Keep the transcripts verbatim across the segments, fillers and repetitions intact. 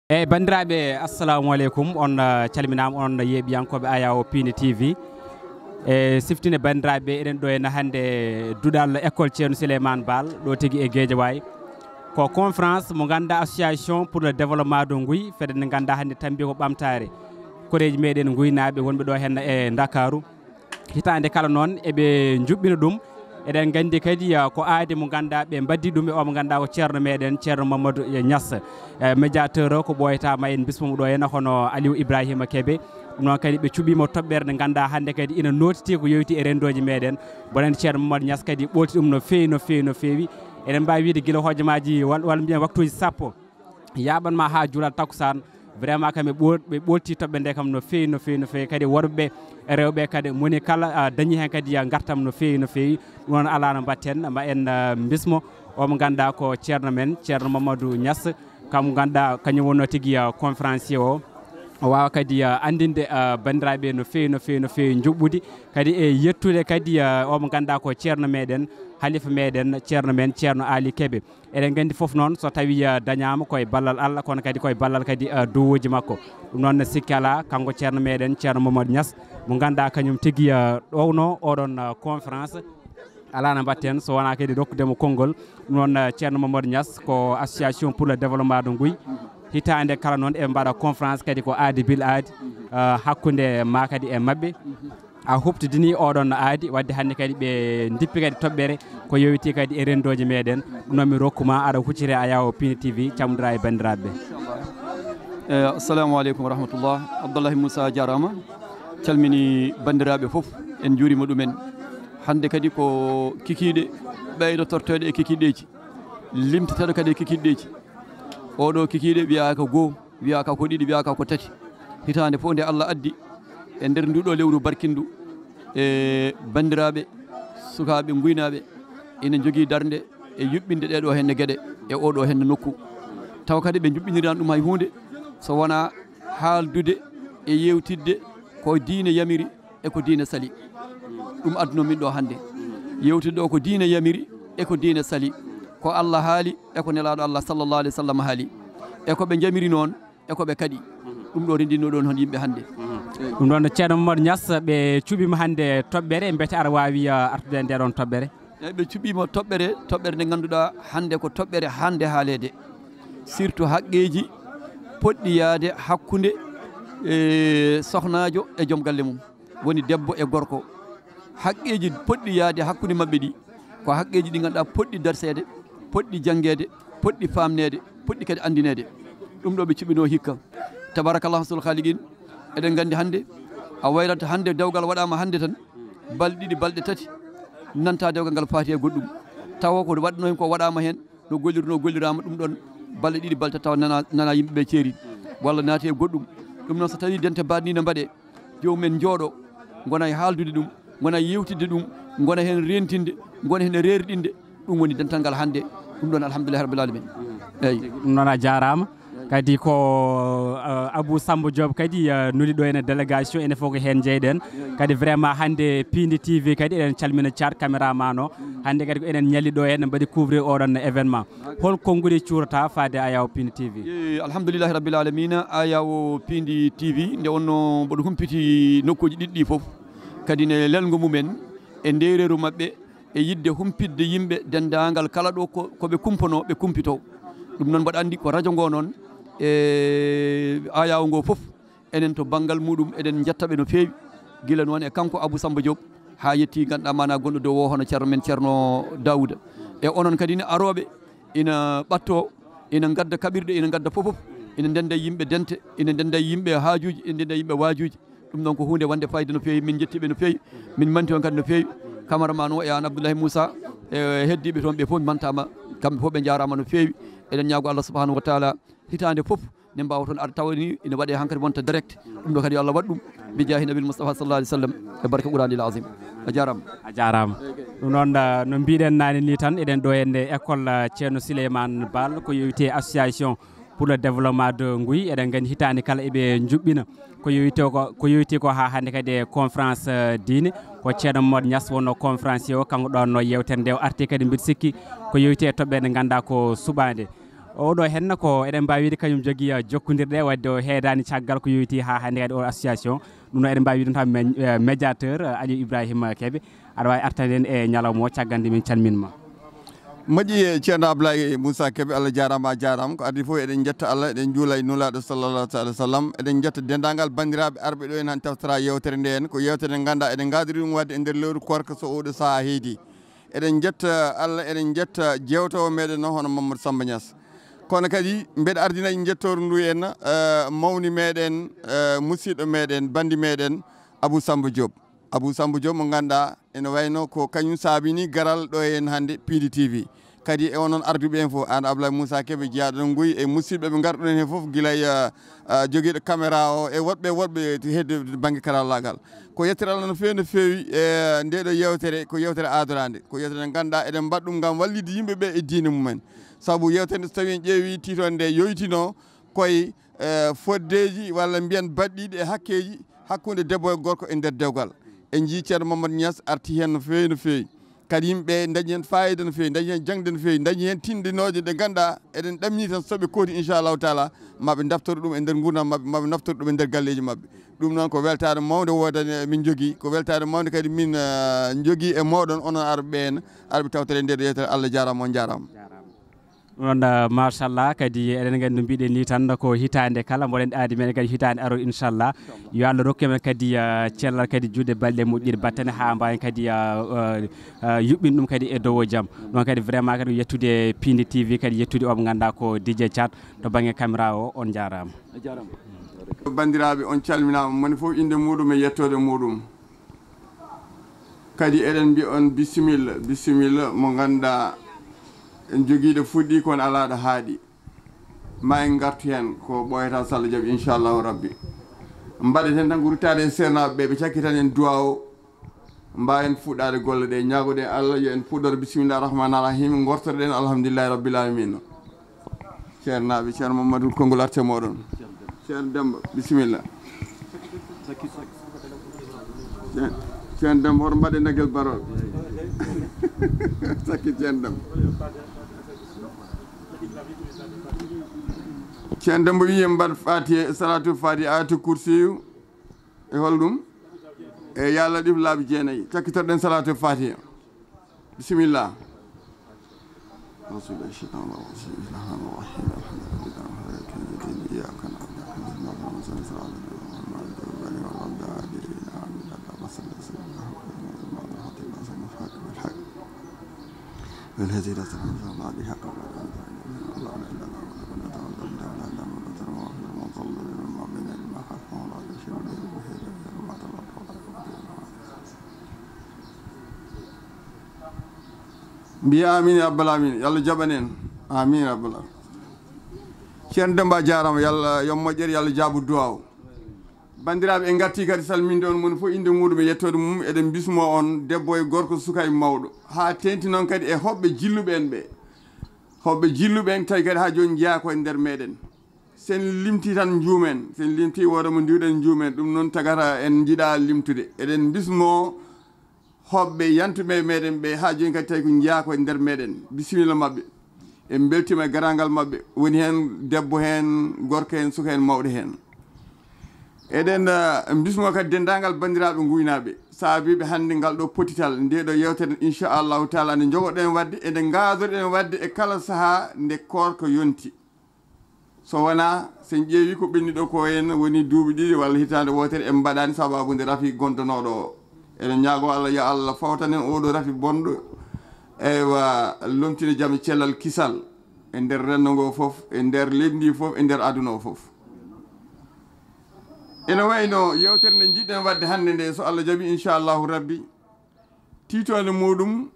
Eyyi, banndiraaɓe, assalamu aleykum. On, uh, calminaama, on yeeɓiyankooɓe Ayawo Piindi T V. E siftinde banndiraaɓe, eɗen ɗo henna hannde duɗal école Ceerno Souleymane Baal, ɗo tigi e Guédiawaye. Ko conférence mo ngannduɗaa Association pour le développement de Nguy, fedde nde ngannduɗaa hannde tambi ko ɓamtaare koreeji meɗen nguynaaɓe wonɓe ɗo henna e Ndakaaru. Hitaande kala noon eɓe njuɓɓina ɗum. Eɗen nganndi kadi, ah, ko aadi mo ngannduɗaa ɓe mbaddi ɗum e o mo ngannduɗaa ko ceerno meɗen, Ceerno Mamadou, eh, Niass. Eh, médiateur o ko ɓooyata ma en bismo mo ɗo henna hono Aliou Ibrahima Kébé. Ɗum noon kadi ɓe cuɓiima toɓɓere nde ngannduɗaa hannde kadi ina nootiti ko yowiti e renndooji meɗen. Mboɗo anndi Ceerno Mamadou Niass kadi ɓooti ɗum no feewi, no feewi, no feewi. Eɗen mbaawi wiyde gila hojomaaji wal-, walla mbiyen waktuuji sappo yaaɓan ma haa juulal takkusaan. Vraiment kam ɓe ɓool-, ɓe ɓoolti toɓɓere nde kam no feewi, no feewi, no feewi. Kadi worɓe e rewɓe kadi moni kala, ah, dañi heen kadi, ah, ngartam no feewi, no feewi. Ɗum noon alaa no mbaɗten, ma en, ah, mbismo o mo ngannduɗaa ko ceerno men, Ceerno Mamadou Niass. Kam ngannduɗaa kañum wonno tigi, ah, conférencier o. O waawa kadi, ah, anndinde, ah, banndiraaɓe no feewi, no feewi, no feewi njuɓɓudi. Kadi e yettude kadi, ah, o mo ngannduɗaa ko ceerno meɗen, halifa meɗen, ceerno men, Ceerno Aali Kebe. Eɗen nganndi fof noon so tawi, ah, dañaama koye ballal Allah, kono kadi koye ballal kadi, ah, duwooji makko. Ɗum noon ne sikki alaa, kanko ceerno meɗen, Ceerno Mamadou Niass, mo ngannduɗaa kañum tigi, ah, ɗowno oɗon, ah, conférence. Alaa no mbaɗten so wonaa kadi rokkude mo konngol. Ɗum noon, ah, Ceerno Mamadou Niass ko Association pour le développement de Nguy. Hitaande kala noon eɓe mbaɗa conférence kadi ko aadi bil aadi, ah, hakkunde ma kadi e maɓɓe. A huɓtidini oɗon no aadi, wadde hannde kadi ɓe ndippi kadi toɓɓere ko yowiti kadi e renndooji meɗen. Ɗum noon mi rokku ma aɗa huccite Ayawo Piindi T V, cammodira e banndiraaɓe ɓe. Eh, assalamu aleykum wa rahmatullah. Abdullahi Moussa jarama. Calmini banndiraaɓe fof, en njuurima ɗumen. Hannde kadi ko kikiiɗe ɓeydotorteeɗe e kikiiɗeeji, limteteeɗo kadi e kikiiɗeeji. Oɗo kikiiɗe wiyaaka goo, wiyaaka ko ɗiɗi, wiyaaka ko tati. Hitaande fof nde Allah addi e nder nduɗo lewru barkindu, e banndiraaɓe, sukaaɓe nguynaaɓe ina njogii darnde e yuɓɓinde ɗeɗo henne geɗe e oɗo henne nokku. Tawa kadi ɓe njuɓɓinirani ɗum hay huunde so wonaa haaldude e yeewtidde ko diine yamiri e ko diine sali. Ɗum adduno min ɗo hannde. Yeewtidde o ko diine yamiri e ko diine sali. Ko Allah haali e ko Nelaaɗo Allah sallallahu alayhi wa sallam haali. E ko ɓe njamiri noon, e ko ɓe kaɗi. Ɗum ɗo renndinno ɗon hon yimɓe hannde. Ɗum ɗon Ceerno Mamadou Niass, ɓe cuɓiima hannde toɓɓere, mbete aɗa waawi, ah, artude e nde ɗon toɓɓere? Eyyi, ɓe cuɓiima toɓɓere, toɓɓere nde ngannduɗaa hannde ko toɓɓere hannde haaleede. Surtout haqqeeji poɗɗi yahde hakkunde, e, sohnaajo e joom galle mum, woni debbo e gorko. Haqqeeji poɗɗi yahde hakkunde maɓɓe ɗi, ko haqqeeji ɗi ngannduɗaa poɗɗi darseede, poɗɗi janngeede, poɗɗi faamneede, poɗɗi kadi anndineede. Ɗum ɗo ɓe cuɓinoo hikka. Tabarakallahu ahsanul khaliqin. Eɗen nganndi hannde, a waylat hannde dewgal waɗaama hannde tan, balɗe ɗiɗi, balɗe tati, nanta dewgal ngal faati e goɗɗum. Tawa ko waɗno heen ko waɗaama heen, no gollirnoo golliraama, ɗum ɗon balɗe ɗiɗi, balɗe tati tawa nana, nana yimɓe ɓe ceeri, walla naati e goɗɗum. Ɗum noon so tawii dente mbaɗ ni no mbaɗee, joomum en njooɗo, ngona e haaldude ɗum, ngona e yewtidde ɗum, ngona heen reentinde, ngona heen reerɗinde. Ɗum woni dental ngal hannde. Ɗum ɗon alhamdulillahi rabbil alamin. Eyyi. Ɗum noon a jaaraama. Kadi ko, eh, Abou Samba Diop kadi, eh, nuli ɗo ene délégation, ene fof ko heen njeyɗen. Kadi vraiment hannde Piindi T V kadi eɗen calmina Thiat caméraman o. Hannde kadi ko enen ñalli ɗo en mbaɗi couvrir oɗon événement. Hol konnguli cuurata faade Ayawo Piindi T V? Eyyi, alhamdulillahi rabbil alamina. Ayawo Piindi T V nde wonno mboɗo humpiti nokkuuji ɗiɗi ɗi fof. Kadi ne lelngo mumen e ndeereeru maɓɓe e yiɗde humpitde yimɓe denndaangal kala ɗo ko, ko ɓe kumpanoo, ɓe kumpitoo. Ɗum noon mboɗo anndi ko radio ngo noon e Ayawo ngo fof, enen to banngal muɗum eɗen njetta ɓe no feewi, gila noon e kanko Abou Samba Diop haa yetti ngannduɗaa maanaa gonɗo dow o hono ceerno men Ceerno Daouda. E onon kadi ne arooɓe ina ɓatto, ina ngadda kaɓirɗe, ina ngadda fof fof, ina ndenda e yimɓe dente, ina ndenda e yimɓe haajuuji, ina ndenda e yimɓe waajuuji. Ɗum ɗon ko huunde wonde fayida no feewi, min njettii ɓe no feewi, min manti on kadi no feewi. Cameraman o e aan Abdoulahi Moussa, e heddiiɓe toon ɓe fof mi mantaama, kamɓe fof ɓe njaaraama no feewi. Eɗen ñaago Allah subhanahu wa taala hitaande fof ne mbaawa toon ar tawa ni ina waɗe hankadi wonta direct. Ɗum ɗo kadi yo Allah waɗ ɗum bi jaahi nabil Mustafa sallallahu alaihi wasallam e barke Qur'anil azim. A jaaraama. A jaaraama. Ɗum noon, ah, no mbiɗen naane ni tan, eɗen ɗo hennde école, ah, Ceerno Souleymane Baal, ko yowiti association pour le développement de Nguy. Eɗen nganndi hitaande kala eɓe njuɓɓina ko yowiti ko, ko yowiti ko haa hannde kadi e conférence, ah, diine. Ko Ceerno Mamadou Niass wonno conférencier o, kanko ɗowanno yewtere nde, o arti kadi mbiɗa sikki ko yowiti e toɓɓere nde ngannduɗaa ko suɓaande. Oɗo henna ko eɗen mbaawi wiide kañum jogii, eh, jokkondirɗe, wadde o heedaani caggal ko yowitii haa hannde kadi o association. Ɗum noon eɗen mbaawi wiide ɗum tan men-, eh, médiateur, eh, Aliou Ibrahima Kébé. Aɗa waawi artande en e ñalawma o caggal nde min calminma. Moƴƴi, eh, ceerno Ablaye Moussa Kébé, Allah jaaraama, a jaaraama. Ko adii fof eɗen njetta Allah, eɗen njuula e Nulaaɗo sallallahu alaihi wa sallam. Eɗen njetta denndaangal banndiraaɓe arɓe ɗo en han tawtara yeewtere nde en. Ko yeewtere nde ngannduɗaa eɗen ngaadori ɗum waɗde e nder lewru koorka so oɗo sahaa heedi. Eɗen njetta Allah, eɗen njetta jeewtoowo meɗen o hono Mamadou Samba Niass. Kono kadi mbeɗa ardina e njettoor ndu en, eh, mawni meɗen, eh, musidɗo meɗen, bandi meɗen Abou Samba Diop. Abou Samba Diop mo ngannduɗaa ene wayno ko kañum saabini garal ɗo en hannde Pindi T V. Kadi e onon arduɓe en fof, an Ablaye Moussa Kébé jeyaaɗo ɗon Guy e musidɓe ɓe ngarɗuɗen heen fof, gila e, eh, eh, jogiiɗo caméra o e woɗɓe, woɗɓe hedde bannge karallaagal. Ko yettere Allah no feewi, no feewi, e nde ɗo yeewtere, ko yeewtere aadoraande, ko yeewtere nde ngannduɗaa eɗen mbaɗa ɗum ngam wallitde yimɓe ɓe e diine mumen. Sabu yeewtere nde so tawii en ƴeewi tiitoonde nde yowitinoo koye, eh, foddeeji walla mbiyen baɗɗiiɗi e hakkeeji hakkunde debbo e gorko e nder dewgal. En njii ceerno Mamadou Niass arti heen no feewi, no feewi. Kadi yimɓe ɓe dañi heen fayida no feewi, dañi heen jaŋde no feewi, dañi heen tindinooje ɗe ngannduɗaa eɗen ɗamini tan so ɓe kooti inchallahu taala maɓe daftoro ɗum e nder nguurndam maɓɓe, maɓe naftoro ɗum e nder galleeji maɓɓe. Ɗum noon ko weltaare mawnde woodani min njogii, ko weltaare mawnde kadi min, eh, njogii e mooɗon onon arɓe ɓeen, arɓe tawtere nde ɗo yeewtere. Allah jaaraama, on jaaraama. Ɗum noon, eh, machallah, kadi eɗen nganndi no mbiɗen ni tan ko hitaande kala mboɗen aadi men kadi hitaande aro inchallah. Yo Allah rokku men kadi, eh, cellal kadi juuɗe balɗe moƴƴude battane haa mbaawen kadi, eh, eh, eh, yuɓɓin ɗum kadi e dow o jam. Ɗum kadi vraiment kadi yettude Pindi T V kadi yettude o mo ngannduɗaa ko D J Thiat to bannge caméra o, on jaaraama. A jaaraama. Banndiraaɓe, on calminaama, moni fof innde muɗum e yettoode muɗum. Kadi eɗen mbiya on bisimilla, bisimilla mo ngannduɗaa en jogiiɗo fuɗɗi kono alaaɗo haaɗi. Ma en ngartu heen ko ɓooyata so Allah jaɓi inchallahu rabbi. Mbaɗen heen tan ko ruttaade e seernaaɓe ɓe, ɓe cakkitan en duwaaw. Mbaawen fuɗɗaade golle ɗe, ñaagoɗen Allah yo en puɗɗor bisimilla rahmani rahim, ngortoɗen alhamdulillahi rabbil alamin. Ceernaaɓe, ceerno Mamadou, konngol arte mooɗon. Ceerno Demba, bisimilla. Ceen, Ceen Demba, hoto mbaɗe nagel barooɓe. Sakki Ceen Demba. Ceen Demba wiyi en mbaɗ Fatiha, salatu Fatiha, ayatu kursiyu. E hol ɗum? E ya Latif laabi jeenayi. Cakkitorɗen salatu Fatiha. Bisimilla. أعوذ بالله من الشيطان الرجيم. بسم الله الرحمن الرحيم. الحمد لله رب العالمين. إياك نعبد وإياك نستعين. اهدنا الصراط المستقيم. صراط الذين أنعمت عليهم غير المغضوب عليهم ولا الضالين. آمين. اللهم صل على سيدنا محمد وعلى آله وصحبه وسلم. الحق بالحق. والهدي إلى صراط الله بحق. Mbiya amin ya rabbal alamin. Yo Allah jaɓan en. Amin ya rabbal alamin. Ceerno Demba jaaraama, yo Allah yo moƴƴere, yo Allah jaabu duwaaw. Banndiraaɓe, en ngartii kadi salminde on moni fof innde muuɗum e yettoode mum. Eɗen mbismoo on debbo e gorko, suka e mawɗo, haa teeŋti noon kadi e hoɓɓe jilluɓe en ɓe. Hoɓɓe jilluɓe en tawi kadi haa jooni njeyaa ko e nder meeɗen. Sen limtii tan njuumen, sen limtii wooda mo ndiwɗen njuumen, ɗum noon tagata en njiɗaa limtude. Eɗen mbismoo hoɓɓe yantuɓe meɗen ɓe haa jooni kadi tawi ko njeyaa ko e nder meɗen. Bisimilla maɓɓe. En mbeltiima e garaangal maɓɓe. Woni heen debbo heen, gorko heen, suka heen, mawɗo heen. Eɗen, eh, mbismoo kadi denndaangal banndiraaɓe nguynaaɓe, saabiiɓe hannde ngal ɗo potital, nde ɗo yeewtere, inchallahu taala, nde njogoɗen waɗde, e nde ngaadoɗen waɗde e kala sahaa nde koorka yonti. So wonaa, so en ƴeewi ko ɓenni ɗo ko en woni duuɓi ɗiɗi walla hitaande wootere en mbaɗaani sababu nde rafi gondonooɗo o. Eɗen ñaago Allah, yo Allah fawtan en oɗo rafi bonɗo. Eywa, lomtina jam e cellal kisal e nder renndo ngo fof, e nder leydi ndi fof, e nder aduna o fof. Ene wayno yeewtere nde njiɗɗen waɗde hannde nde, so Allah jaɓi, inchallahu rabbi, tiitoonde muuɗum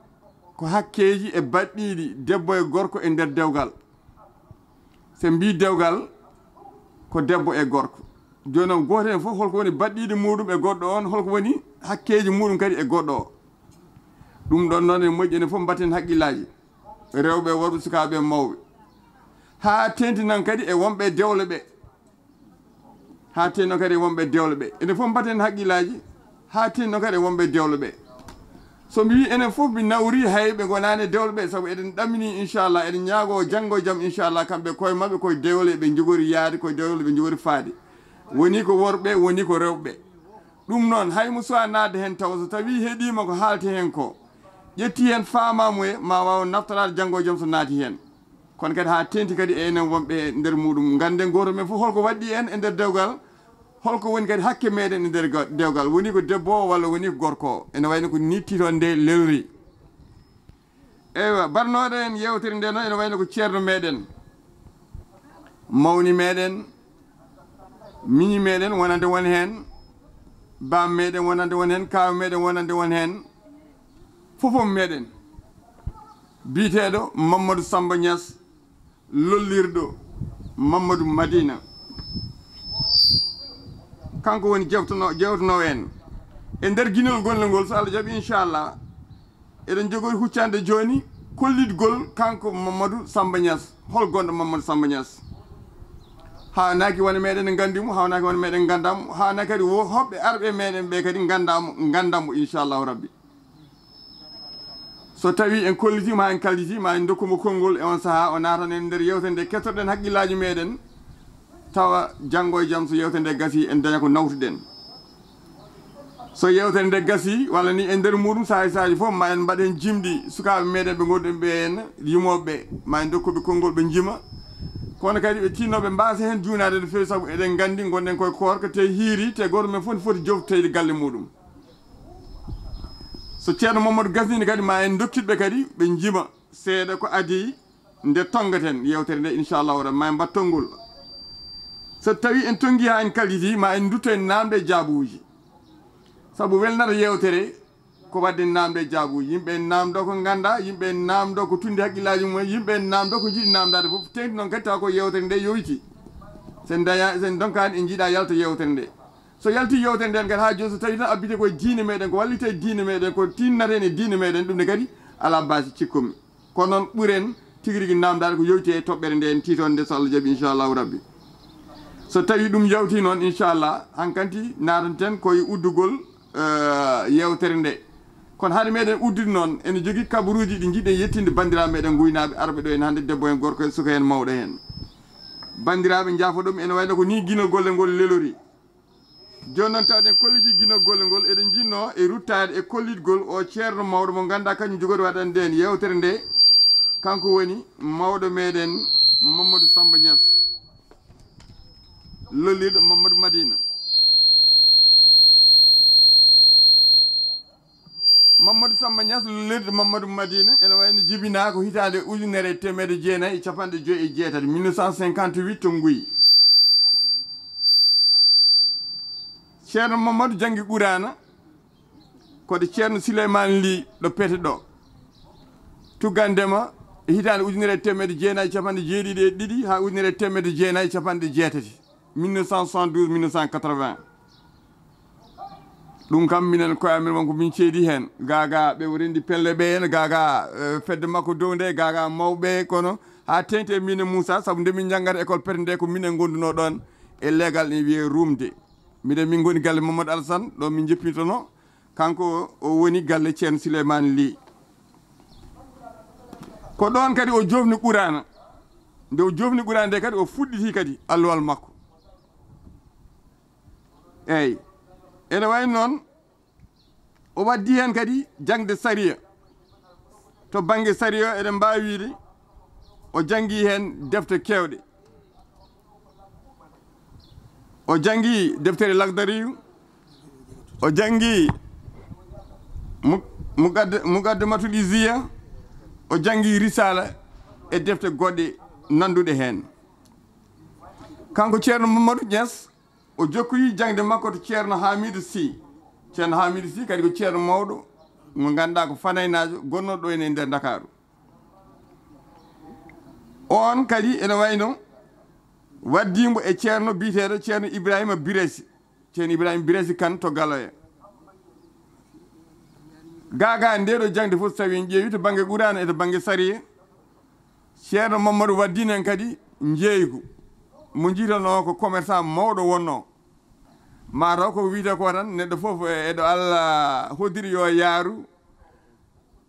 ko hakkeeji e baɗɗiiɗi debbo e gorko e nder dewgal. So en mbii dewgal, ko debbo e gorko. Jooni noon, gooto heen fof, holko woni baɗɗiiɗi muuɗum e goɗɗo oon, holko woni hakkeeji muuɗum kadi e goɗɗo o? Ɗum ɗoon noon ene moƴƴi, enen fof mbatten haqqillaaji, rewɓe e worɓe, sukaaɓe e mawɓe, haa teeŋti noon kadi e wonɓe e dewle ɓe. Haa teeŋti noon kadi e wonɓe e dewle ɓe. Enen fof mbatten haqqillaaji, haa teeŋti noon kadi e wonɓe e dewle ɓe. So mi wii enen fof mi nawri, hay ɓe ngonaani e dewle ɓe, sabu eɗen ɗamini inchallah, eɗen ñaagoo janngo e jam inchallah, kamɓe koye maɓɓe koye dewle ɓe njogori yaade, koye dewle ɓe njogori faade. Woni ko worɓe, woni ko rewɓe. Ɗum noon, hay mo suwaa naatde heen taw, so tawii heɗiima ko haalti heen ko, ƴetti heen faamaamuye, ma waaw naftoraade janngo e jam so naati heen. Kono kadi haa teeŋti kadi e enen wonɓe e nder muuɗum. Ngannden gooto men fof holko waɗɗi en e nder dewgal, holko woni kadi hakke meɗen e nder ga-, dewgal. Woni ko debbo o walla woni ko gorko o. Ene wayno ko nitti toon nde lelori. Eywa, barnooɗo en yeewtere nde noon ene wayno ko ceerno meɗen, mawni meɗen, miñi meɗen wonande won heen, baam meɗen wonande won heen, kaaw meɗen wonande won heen, fofof meɗen. Biyeteeɗo Mamadou Samba Niass, lollirɗo Mamadou Madina. Kanko woni jewtano-, jewtanoowo en. E nder ginol golle ngol, so Allah jaɓi, inchallah, eɗen jogori huccande jooni kollitgol kanko Mamadou Samba Niass. Hol gonɗo Mamadou Samba Niass? Haawnaaki wona meɗen nganndi mo, haawnaaki wona meɗen ngannda mo, haawnaaki kadi wo hoɓɓe arɓe meɗen ɓe kadi ngannda mo, ngannda mo, inchallahu rabbi. So tawii en kollitiima haa en kalditi, ma en ndokku mo konngol e on sahaa, o naatan en nder yeewtere nde, kettoɗen hakkillaaji meɗen, tawa janngo e jam so yeewtere nde gasii, en daña ko nawtuɗen. So yeewtere nde gasii, walla ni e nder muuɗum, saaji saaji fof, ma en mbaɗ heen jimɗi sukaaɓe meɗen ɓe ngonɗen ɓe heen, yimooɓe ɓe, ma en ndokku ɓe konngol ɓe njima. Kono kadi ɓe tinnooɓe mbaasa heen juunaade no feewi, sabu eɗen nganndi ngonɗen koye koorka, te hiiri, te gooto men fof ne foti jofteyde galle muuɗum. So ceerno Mamadou gasniino kadi, ma en ndokkit ɓe kadi, ɓe njima seeɗa ko adii nde tonngaten yeewtere nde, inchallahu rabbi, ma en mbaɗ tonngol. So tawii en tonngii haa en kalditi, ma en ndutto e naamnde e jaabuuji. Sabu welnata yeewtere ko waɗde naamnde e jaabuuji. Yimɓe en naamndoo ko ngannda, yimɓe en naamndoo ko tunndi hakkillaaji mum en, yimɓe en naamndoo ko njiɗi naamndaade fof. Teeŋti noon kadi tawa ko yeewtere nde yowiti. Sen daya-, sen ndonkaani en njiɗaa yalta yeewtere nde. So yaltii yeewtere nden kadi haa jooni, so tawii tan abbitee koye diine meɗen, ko wallitee diine meɗen, ko tinnaten e diine meɗen, ɗum ne kadi alaa baasi, cikkummi. Kono noon ɓuren tigi rigi naamndaade ko yowiti e toɓɓere nde en tiitoon nde, so Allah jaɓi, inchallahu rabbi. So tawii ɗum yawtii noon, inchallah, hankanti naatanten koye uddugol, eh, yeewtere nde. Kono hade meɗen uddude noon, ene jogii kabaruuji ɗi njiɗen yettinde banndiraaɓe meɗen nguynaaɓe arɓe ɗo en hannde, debbo en, gorko en, suka en, mawɗo en. Banndiraaɓe, njaafoɗon mi, ene wayno ko nii ginol golle ngol lelori. Jooni noon, tawde en kollitii ginol golle ngol, eɗen njinnoo e ruttaade e kollitgol o ceerno mawɗo mo ngannduɗaa kañum jogori waɗande en yeewtere nde. Kanko woni mawɗo meɗen Mamadou Samba Niass, lollirɗo Mamadou Madina. Mamadou Samba Niass, lollirɗo Mamadou Madina, ene wayno jibinaa ko hitaande ujunere e teemedde jeenayi e capanɗe joyi e jeetati, mille neuf cent cinquante-huit, to Nguy. Ceerno Mamadou janngi Quraana ko ɗo Ceerno Souleymane Ly ɗo Pete ɗo. Tuggandema e hitaande ujunere e teemedde jeenayi e capanɗe jeeɗiɗi e ɗiɗi haa ujunere e teemedde jeenayi e capanɗe jeetati, mille neuf cent soixante-douze, mille neuf cent quatre-vingts. Ɗum kam minen koye amen won ko min ceedi heen. Gaagaa ɓe o renndi pelle ɓe heen, gaagaa, eh, fedde makko dow nde, gaagaa mawɓe, kono haa teeŋti e min e Moussa, sabu nde min njanngata école Pete nde ko minen ngondunoo ɗoon e leegal ene wiyee Rumde. Miɗen min ngoni galle Mamadou Alassane, ɗo min njoppintonoo. Kanko o woni galle Ceerno Souleymane Ly. Ko ɗoon kadi o joofni Quraana. Nde o joofni Quraana nde kadi o fuɗɗiti kadi alluwal makko. Eey. Ene wayi noon, o waddi heen kadi jaŋde sariya. To bannge sariya, eɗen mbaawi wiyde o janngi heen defte keewɗe. O janngi deftere Lagdariyu, o janngi Mu-, Muqadda-, Muqaddimatul Izziya, o janngi Risala e defte goɗɗe nannduɗe heen. Kanko Ceerno Mamadou Niass, o jokkoyi jaŋde makko to Ceerno Hamidou Sy. Ceerno Hamidou Sy kadi ko ceerno mawɗo mo ngannduɗaa ko fanaynaajo, gonnooɗo ɗo ene e nder Ndakaaru. Oon kadi ene wayno waddiimo e ceerno biyeteeɗo Ceerno Ibrahima Biresi. Ceerno Ibrahima Biresi Kan to Galoya. Gaagaa nde ɗo jaŋde fof, so tawi en ƴeewi to bannge Quraana e to bannge sariya, Ceerno Mamadou waddino en kadi njeeygu. Mo njiitanoo ko commerçant mawɗo wonnoo. Maa taw ko wiyetee ko tan, neɗɗo fof e ɗo Allah hoddiri yo yaaru,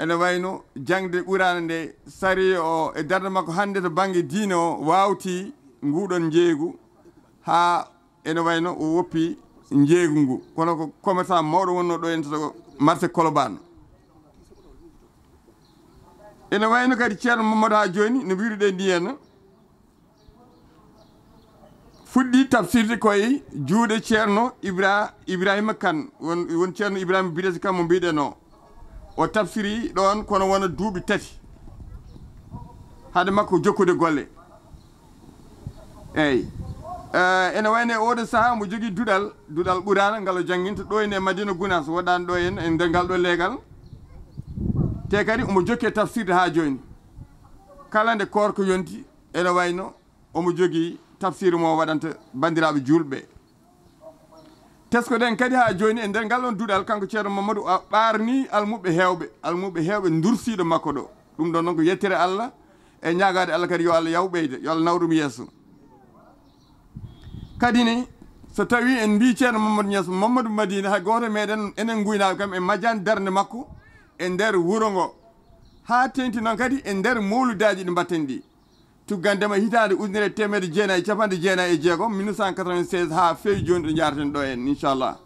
ene wayno jaŋde Quraana nde, sariya o e darnde makko hannde to bannge diine o waawti nguuɗon njeeygu, haa ene wayno o woppi njeeygu ngu. Kono ko commerçant mawɗo wonnoo ɗo en to marché Colobane. Ene wayno kadi Ceerno Mamadou haa jooni no mbiruɗen ni henna, fuɗɗi tafsirde koye juuɗe Ceerno Ibra-, Ibrahima Kan, won, won Ceerno Ibrahima Bidesi Kan mo mbiɗen o. O tafsiri ɗoon kono wona duuɓi tati hade makko jokkude golle. Eeyi. Eh, ene wayno e oɗo sahaa mo jogii duɗal, duɗal Quraana ngal o jannginta ɗo en e Madina Gunaas, woɗɗaani ɗo en e nder ngal ɗo leegal. Te kadi omo jokki e tafsirde haa jooni. Kala nde koorka yonti, ene wayno omo jogii tafsir mo waɗanta banndiraaɓe juulɓe. Teskoɗen kadi haa jooni e nder ngal ɗon duɗal, kanko Ceerno Mamadou, o ɓaarnii almuɓɓe heewɓe, almuɓɓe heewɓe ndursiiɗo makko ɗo. Ɗum ɗon noon ko yettere Allah e ñaagaade Allah kadi yo Allah yaw ɓeyda, yo Allah naw ɗum yeeso. Kadi ne, so tawii en mbii Ceerno Mamadou Niass, Mamadou Madina, hay gooto e meɗen, enen nguynaaɓe kam, en majjaani darnde makko e nder wuro ngo. Haa teeŋti noon kadi e nder mowludaaji ɗi mbaɗten ɗi. Tuggandema hitaande ujunere e teemedde jeenayi e capanɗe jeenayi e jeegom, mille neuf cent quatre-vingt-seize, haa feewi jooni ɗo njaareten ɗo en, inchallah.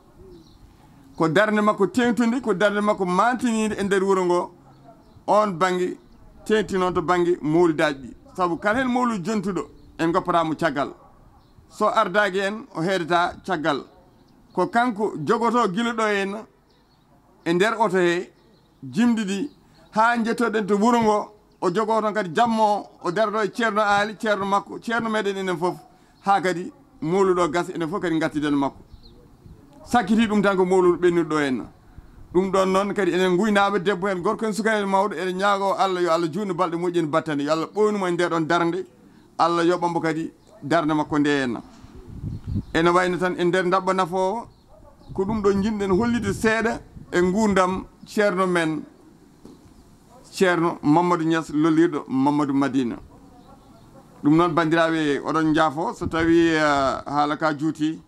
Ko darnde makko teeŋtunde, ko darnde makko maantiniinde e nder wuro ngo, oon bannge teeŋti noon to bannge mowlidaaji ɗi. Sabu kala heen mowludu jontuɗo, en ngoppataa mo caggal. So ardaaki en, o heedata caggal. Ko kanko jogotoo gila ɗo en, e nder oto he, jimɗi ɗi, haa njettoɗen to wuro ngo, o jogoo toon kadi jamma o, o dara ɗo e Ceerno Aali, ceerno makko, ceerno meɗen enen fof, haa kadi mowludu o gasa, enen fof kadi ngattiden makko. Sakkiti ɗum tan ko mowludu ɓennuɗo ɗo henna. Ɗum ɗon noon kadi enen nguynaaɓe, debbo heen, gorko heen, suka heen, mawɗo, eɗen ñaagoo Allah yo Allah juutnu balɗe moƴƴi en battane, yo Allah ɓooynu mo e ndee ɗon darnde, Allah yoɓa mbo kadi darnde makko nde henna. Ene wayno tan e nder ndaɓɓa nafoowo, ko ɗum ɗo njiɗɗen hollitde seeɗa e nguurndam ceerno men, Ceerno Mamadou Niass, lollirɗo Mamadou Madina. Ɗum noon, banndiraaɓe, oɗon njaafo so tawii, eh, haala ka juuti,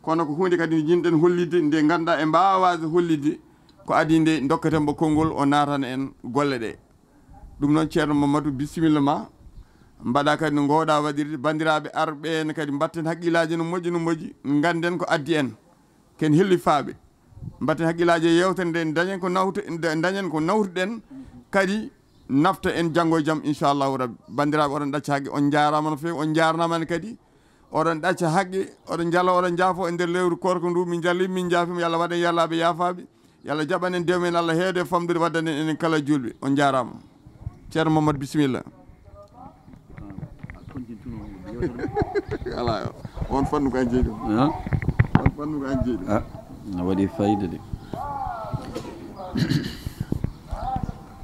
kono ko huunde kadi nde njiɗɗen hollitde, nde ngannduɗaa e mbaawaade hollitde, ko adii nde ndokketen mbo konngol, o naatana en golle ɗe. Ɗum noon, Ceerno Mamadou, bisimilla ma, mbaɗa kadi no ngoowɗaa waɗirde, banndiraaɓe arɓe ɓe ne kadi mbatten haqqillaaji no moƴƴi, no moƴƴi, ngannden ko addi en. Ken hillifaaɓe, mbatten haqqillaaji e yeewtere nde, dañen ko nawte-, da-, dañen ko nawtuɗen, kadi nafta en janngo e jam, inchallahu rabbi. Banndiraaɓe, oɗon ɗacca haqqe, on njaaraama no feewi, on njaarnaama ne kadi. Oɗon ɗacca haqqe, oɗon njala, oɗon njaafo e nder lewru koorka ndu, min njalli, min njaafiima, yo Allah waɗen yallaaɓe yaafaaɓe, yo Allah jaɓan en dew men, Allah heewde e famɗude, waddan en enen kala juulɓe. On njaaraama. Ceerno Mamadou, bisimilla. Alaa, on fannu ko an jeyi ɗum. Ah? On fannu ko an jeyi ɗum. Ah, no waɗi fayida de.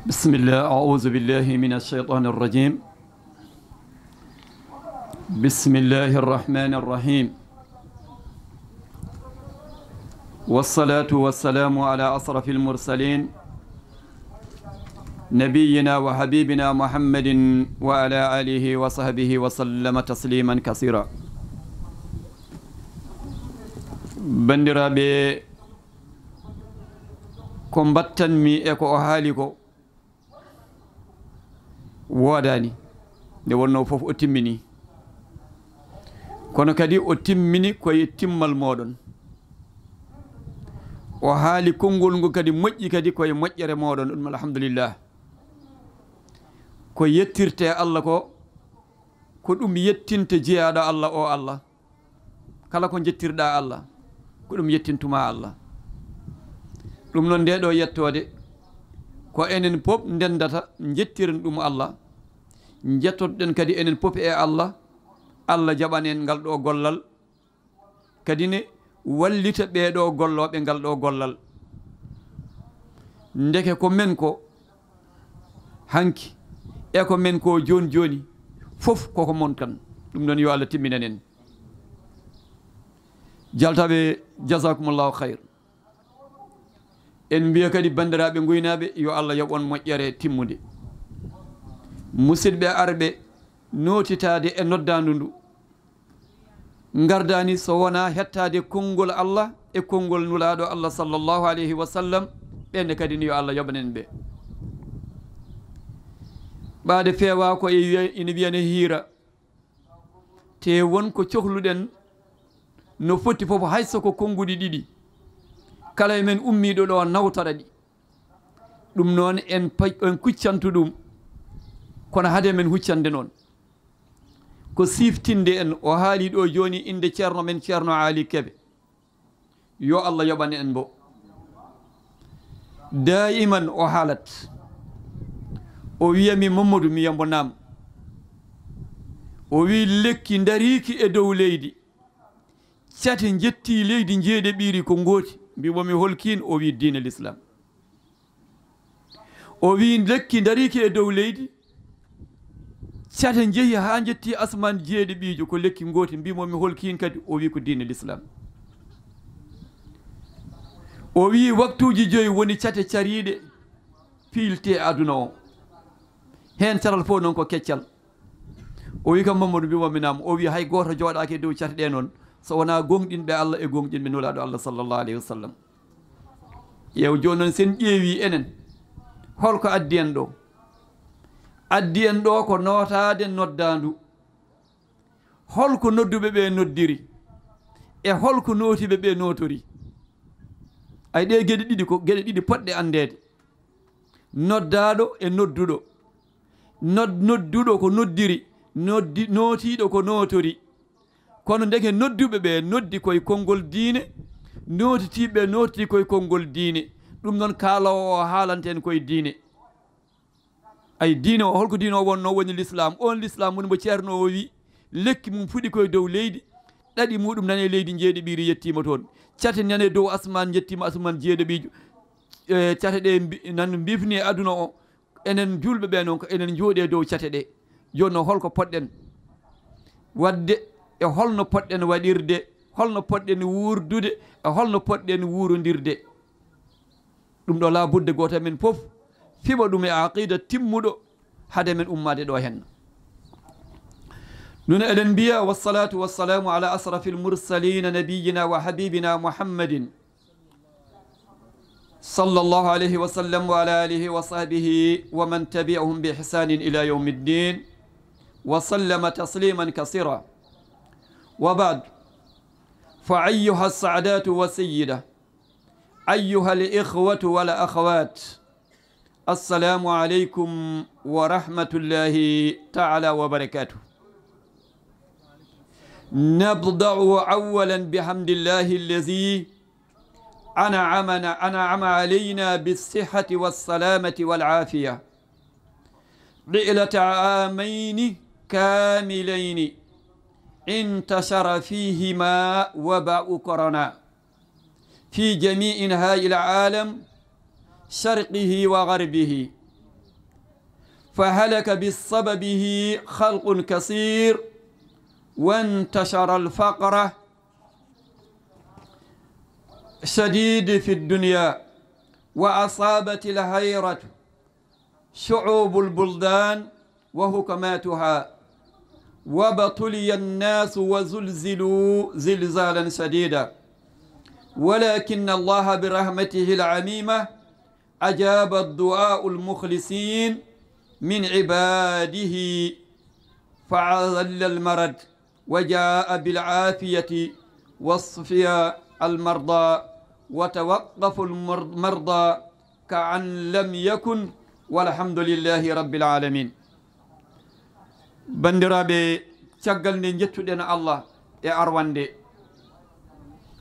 Bismillah, a'udhu billahi minash shaitanir rajim. Bismillahir rahmanir rahim. والصلاة والسلام على أشرف المرسلين نبينا وحبيبنا محمد وعلى آله وصحبه وسلم تسليما كثيرا. Banndiraaɓe, ko mbattanmi e ko o haali ko, woodaani. Nde wonnoo fof o timmini. Kono kadi o timmini ko e timmal mooɗon. O haali konngol ngol kadi moƴƴi kadi ko e moƴƴere mooɗon. Ɗum alhamdulillah. Ko yettirte Allah ko, ko ɗum yettinte jeyaaɗo Allah o Allah. Kala ko njettirɗaa Allah, ko ɗum yettintumaa Allah. Ɗum noon, nde ɗo yettoode, ko enen pop ndendata, njettiren ɗum Allah. Njettoɗen kadi enen pop e Allah. Allah jaɓan en ngal ɗo gollal, kadi ne wallita ɓee ɗo gollooɓe ngal ɗo gollal. Ndeke ko men ko hanki, e ko men ko jooni jooni, fof koko mon kan. Ɗum noon, yo Allah timminan en. Jaltaaɓe, jazakumullahu khayr. En mbiya kadi banndiraaɓe nguynaaɓe, yo Allah yoɓ on moƴƴere timmunde. Musidɓe arɓe nootitaade e noddaandu ndu, ngardaani so wonaa hettaade konngol Allah e konngol Nulaaɗo Allah sallallahu alayhi wa sallam, ɓeen kadi ne yo Allah yoɓan en ɓe. Ɓaade feewaa ko e wiya, ina wiyane hiira. Te won ko cohluɗen no foti fof, hay so ko konnguɗi ɗiɗi. Kala e men ummiiɗo ɗo nawtora ɗi. Ɗum noon en pay-, en kuccantu ɗum. Kono hade men huccande noon, ko siftinde en, o haali ɗo jooni innde ceerno men, Ceerno Aali Kebe. Yo Allah yoɓan en mbo. Daayiman o haalat. O wiya mi, Mamadou, mi yambo naam. O wi, lekki ndariiki e dow leydi. Cate njetti leydi njeeɗiɗiɗi ko ngooti. Mbiimo mi, hol kiin? O wi, diine l'islam. O wi, lekki ndariiki e dow leydi. Cate njehi haa njetti asmaan jeeɗiɗiijo, ko lekki ngooti. Mbiimo mi, hol kiin kadi? O wi, ko diine l'islam. O wi, waktuuji joyi woni cate cariiɗe piilte aduna o. Heen caral fof noon ko keccal. O wi kam, Mamadou, mbiimo mi naam. O wi, hay gooto jooɗaaki e dow cate ɗe noon, so wonaa gooŋɗinɓe Allah e gooŋɗinɓe Nulaaɗo Allah sallallahu alayhi wa sallam. Yeew jooni noon, sen ƴeewi enen, holko addi en ɗo? Addi en ɗo ko nootaade noddaandu. Holko nodduɓe ɓe noddiri? E holko nootiɓe ɓe nootori? Ay, ɗe geɗe ɗiɗi ko geɗe ɗiɗi potɗe anndeede. Noddaaɗo e nodduɗo. Nod-, nodduɗo ko noddiri, noddi-, nootiiɗo ko nootori. Kono ndeke nodduɓe ɓe noddi koye konngol diine, nootitiiɓe nootiti koye konngol diine. Ɗum noon, kaaloowo o haalanta en koye diine. Ay, diine o, holko diine o wonno? Woni l'islam. On l'islam woni mbo ceerno o wi, lekki mum fuɗi koye dow leydi, ɗaɗi muɗum nane leydi njeeɗiɗiiri yettiima toon. Cate nane dow asmaan njettiima asmaan jeeɗiɗiijo. E, cate ɗe mbi-, nan mbifni e aduna o. Enen juulɓe ɓe noon, ko enen njooɗi e dow cate ɗe. Jooni noon, holko potɗen waɗde? E holno potɗen waɗirde? Holno potɗen wuurdude? E holno potɗen wuurondirde? Ɗum ɗo, laa budde gooto e men fof fiɓa ɗum e aqida timmuɗo hade men ummaade ɗo henna. Ɗum eɗen mbiya, wassalatu wassalamu ala asrafil mursalina nabiyina wa habibina Muhammadin sallallahu alayhi wa sallam wa ala alihi wa sahbihi wa man tabi'ahum bi ihsanin ila yawmiddin wa sallama tasliman kasira. Wa ba'd, fa ayyuha as-sa'datu wa sayyida, ayyuha al-ikhwatu wal akhawat, assalamu alaykum wa rahmatullahi ta'ala wa barakatuh. نبدأ أولا بحمد الله الذي أنعمنا، أنعم علينا بالصحة والسلامة والعافية طيلة عامين كاملين انتشر فيهما وباء كورونا في جميع أنحاء العالم شرقه وغربه، فهلك بسببه خلق كثير، وانتشر الفقر شديد في الدنيا، وأصابت الحيرة شعوب البلدان وحكماتها، وابتلي الناس وزلزلوا زلزالا شديدا، ولكن الله برحمته العميمة أجاب الدعاء المخلصين من عباده، فأذل المرض، وجاء بالعافية، وشفى المرضى، وتوقف المرضى كأن لم يكن، والحمد لله رب العالمين. Banndiraaɓe, caggal nde njettuɗen Allah e arwannde,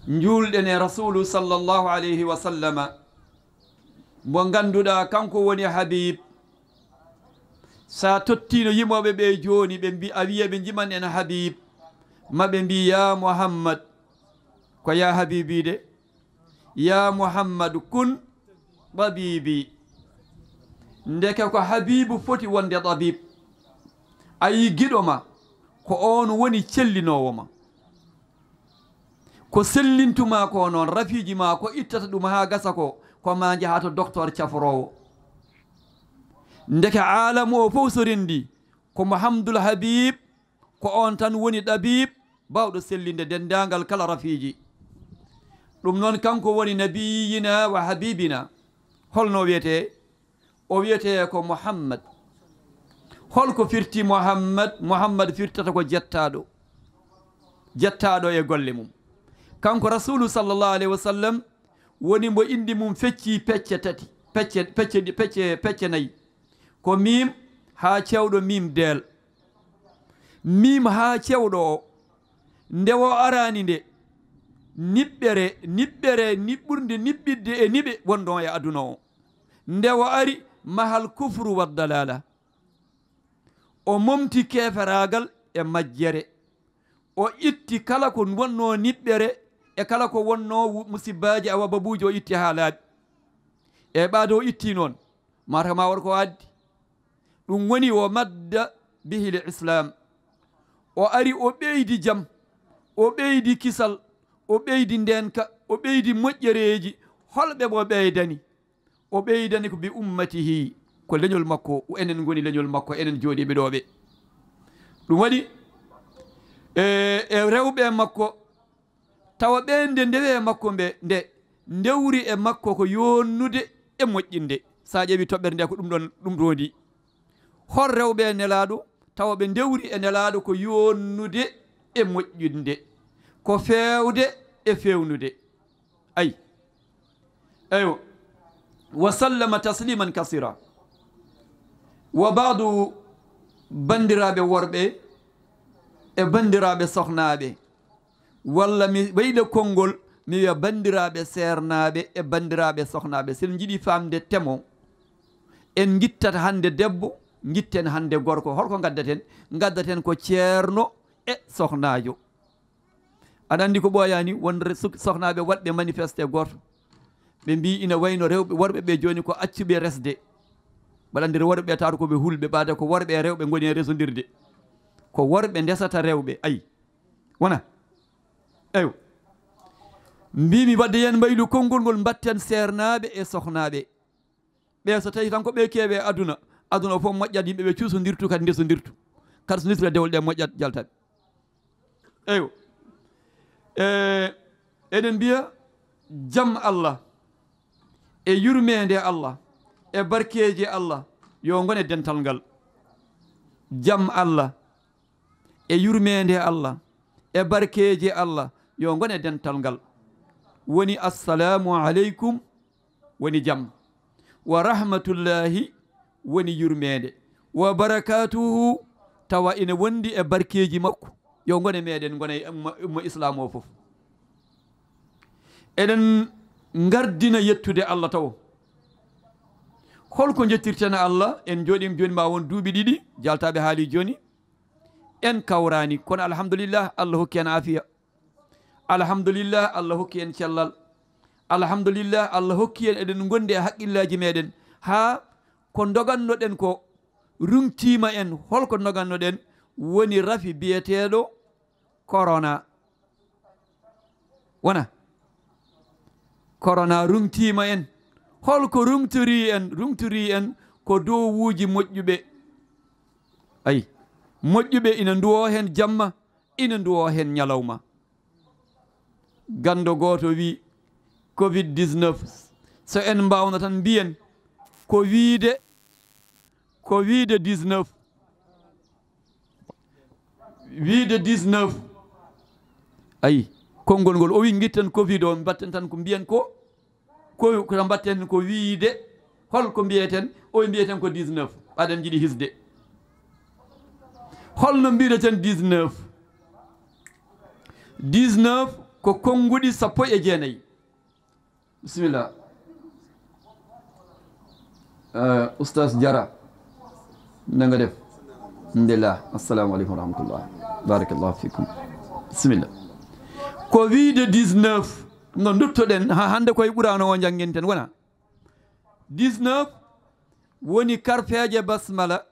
njuulɗen e Rasuulu sallallahu alayhi wa sallama, mo ngannduɗaa kanko woni Habib. Sa tottiino yimooɓe ɓe jooni, ɓe mbi-, a wiya ɓe njiman en Habib, ma ɓe mbi, "Ya Muhammad." Ko ya Habibi de. "Ya Muhammad, kun tabibi." Ndeke ko Habibu foti wonde tabib. A yi giɗo ma, ko oon woni cellinoowo ma. Ko sellintuma ko noon, rafiiji ma ko ittata ɗum haa gasa ko, ko ma njaha to doktor caforoowo. Ndeke aalamu o fof so renndi, ko Mahamdul Habib, ko oon tan woni ɗabiib baawɗo sellinde denndaangal kala rafiiji. Ɗum noon, kanko woni nabiyina wa habibina. Holno wiyetee? O wiyetee ko Muhammad. Holko firti Muhammad? Muhammad firtata ko jettaaɗo, jettaaɗo e golle mum. Kanko Rasulu sallallahu alayhi wa sallam woni mo inde mum fecci pecce tati, pecce, pecce ɗi-, pecce, pecce nayi. Ko miim haa cewɗo miim deel. Miim haa cewɗo o, nde o araani nde, niɓɓere, niɓɓere, niɓɓurde, niɓɓidde e niɓe wonɗon e aduna o. Nde o ari, mahal kufru wa dalala. O momti keeferaagal e majjere. O itti kala ko wonnoo niɓɓere e kala ko wonnoo wu-, musibbaaji, awa babuuji, o itti haa laaɓi. E ɓaade o itti noon, mata ma wor ko addi. Ɗum woni o madda bihil Islam. O ari o ɓeydi jam, o ɓeydi kisal, o ɓeydi ndeenka, o ɓeydi moƴƴereeji. Holɓe mo ɓeydani? O ɓeydani ko bi ummatihi, ko leñol makko, enen ngoni leñol makko, enen jooɗiiɓe ɗo ɓe. Ɗum waɗi e, e rewɓe makko, tawa ɓe nde ndewe e makko ɓe, nde ndewri e makko ko yonnude e moƴƴinde. Sa ƴeewi toɓɓere nde ko ɗum ɗon, ɗum rondi. Hol rewɓe e Nelaaɗo, tawa ɓe ndewri e Nelaaɗo ko yonnude e moƴƴinde, ko feewde e feewnude. Ay. Eywa. Wa sallama tasliman kasira. Wa baadu, banndiraaɓe worɓe e banndiraaɓe sohnaaɓe, walla mi wayla konngol, mi wiya banndiraaɓe seernaaɓe e banndiraaɓe sohnaaɓe. So en njiɗi faamde temo, en ngittat hannde debbo, ngitten hannde gorko. Holko ngaddaten? Ngaddaten ko ceerno e sohnaajo. Aɗa anndi ko ɓooyaani won re-, suk-, sohnaaɓe waɗɓe manifeste gooto. Ɓe mbii ina wayno rewɓe, worɓe ɓe jooni ko accuɓe resde. Mbaɗa anndi worɓe ɓe tawata ko ɓe hulɓe, ɓaade ko worɓe e rewɓe ngoni e resondirde. Ko worɓe ndesata rewɓe, ayi. Wona? Eywa. Mbiimi wadde yen mbaylu konngol ngol mbatten seernaaɓe e sohnaaɓe. Ɓe so tawi tan ko ɓe keewi e aduna, aduna o fof moƴƴat, yimɓe ɓe cuusondirtu kadi ndesondirtu. Kadi so ndesude dewle ɗe moƴƴat jaltaɓe. Eywa. E, eɗen mbiya jam Allah e yurmeende Allah e barkeeji Allah yo ngon e dental ngal. Jam Allah e yurmeende Allah e barkeeji Allah yo ngon e dental ngal. Woni assalamu aleykum woni jam, wa rahmatullahi woni yurmeende, wa barakatuhu tawa ina wondi e barkeeji makko. Yo ngon e meɗen, ngona e umma, umma Islam o fof. Eɗen ngardina yettude Allah taw. Holko njettirten Allah? En jooɗiima jooni ma won duuɓi ɗiɗi, jaltaaɓe haali jooni. En kawraani, kono alhamdulillah, Allah hokki en aafiya. Alhamdulillah, Allah hokki en cellal. Alhamdulillah, Allah hokki en eɗen ngondi e haqqillaaji meɗen. Haa ko ndogannoɗen ko ruŋtiima en. Holko ndogannoɗen? Woni rafi biyeteeɗo corona. Wona? Corona ruŋtiima en. Holko ruŋtori en? Ruŋtori en ko dowuuji moƴƴuɓe. Ayi, moƴƴuɓe ina nduwoo heen jamma, ina nduwoo heen ñalawma. Ganndo gooto wi, covid dix-neuf, so en mbaawno tan mbiyen ko wiyde, ko wiyde dix-neuf. Wiyde dix-neuf. Ayi, konngol ngol o wi ngitten covid o, mbatten tan ko mbiyen ko, ko, ko mbatten ko wiyde, hol ko mbiyeten? O wi mbiyeten ko dix-neuf. Aɗen njiɗi hisde. Holno mbiyeten dix-neuf? Dix-neuf ko konnguɗi sappo e jeenayi. Bisimilla. Eh, Oustaz Diarra, na nga def? Alhamdulillah. Assalamu aleykum wa rahmatullah. Barakallahu fikum. Bisimilla. Ko wiyde dix-neuf, no nduttoɗen, ha hannde koye Qur'aana o njannginten, wona? Dix-neuf woni karfeeje basmala,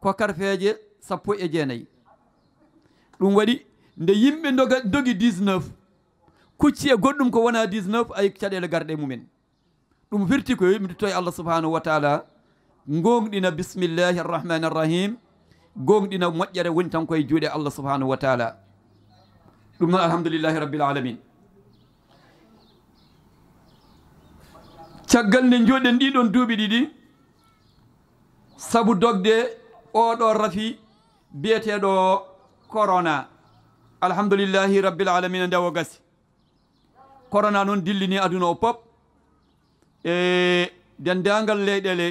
ko karfeeje sappo e jeenayi. Ɗum waɗi, nde yimɓe ndoga-, ndogi dix-neuf, kucci e goɗɗum ko wona dix-neuf, ay caɗeele garɗe mumen. Ɗum firti ko yo yimɓe ndutto e Allah subhanahu wa taala, ngoongɗina bismillahi arrahmani arrahim, ngoongɗina moƴƴere woni tan koye juuɗe Allah subhanahu wa taala. Ɗum noon, alhamdulillahi rabbil alamin. Caggal nde njooɗen ɗiɗon duuɓi ɗiɗi, sabu dogde oɗo rafi biyeteeɗo korona. Alhamdulillahi rabbil alamina, nde o gasi. Korona noon dillini aduna o pop. E denndaangal leyɗeele